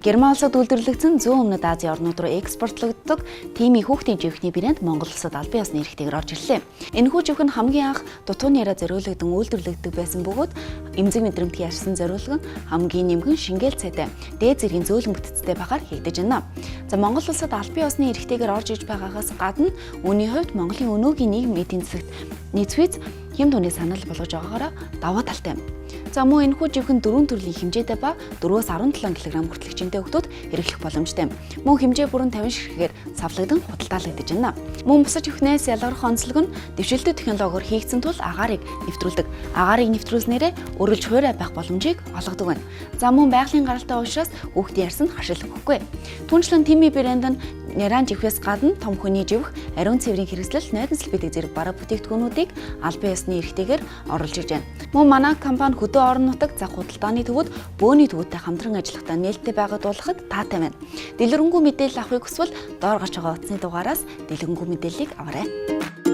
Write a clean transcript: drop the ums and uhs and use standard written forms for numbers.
Герман улсад үйлдвэрлэгдсэн зүүн өмнөд Азийн орнууд руу экспортлогддог Тими хүүхдийн живхний брэнд Монгол улсад албан ёсны эрхтэйгээр орж ирлээ. Энэхүү живх нь хамгийн анх дутууны яриа зориулагдсан үйлдвэрлэгддэг байсан бөгөөд эмзэг мэдрэмтгий арьсан зориулган хамгийн нэмгэн шингээл цайтай дээд зэргийн зөөлөн бүтцтэй байгаар хийгдэж байна. За, Монгол улсад албан ёсны эрхтэйгээр орж иж байгаагаас гадна үүний хувьд Монголын өнөөгийн нийгэм эдийн засагт нийцвэз хэм түүний санал болгож байгаагаараа давуу талтай юм. За, мөн энэхүү живхэн дөрвөн төрлийн хэмжээтэй ба 4-өөс 17 кг хүртэлх жинтэй хүүхдүүд хэрэглэх боломжтой. Мөн хэмжээ бүрэн 50 ширхгээр савлагдан худалдаалагдаж байна. Мөн бусад живхнээс ялгарх онцлог нь дэвшилттэй технологиор хийгдсэн тул агаарыг нэвтрүүлдэг. Агаарыг нэвтрүүлснээрээ өрөлж хуурай байх боломжийг олгодог байна. За, мөн байгалийн гаралтай учраас хүүхдийн арьсанд харшил өгөхгүй. Түүнчлэн Тими брэнд нь нярайн живхээс гадна том хүний живх, ариун цэврийн хэрэгслэл, нойрон салфетик зэрэг бараа бүтээгдэхүүнүүдийг албан ёсны эрхтэйгээр оруулж ирж байна. Мөн манай компани хөдөө орон нутаг заг худалдааны төвүүд, бөөний төвүүдтэй хамтран ажиллахдаа нээлттэй байгаад дуулахад таатай байна. Дэлгэрэнгүй мэдээлэл авахыг хүсвэл доор гарч байгаа утасны дугаараас дэлгэрэнгүй мэдээллийг аваарай.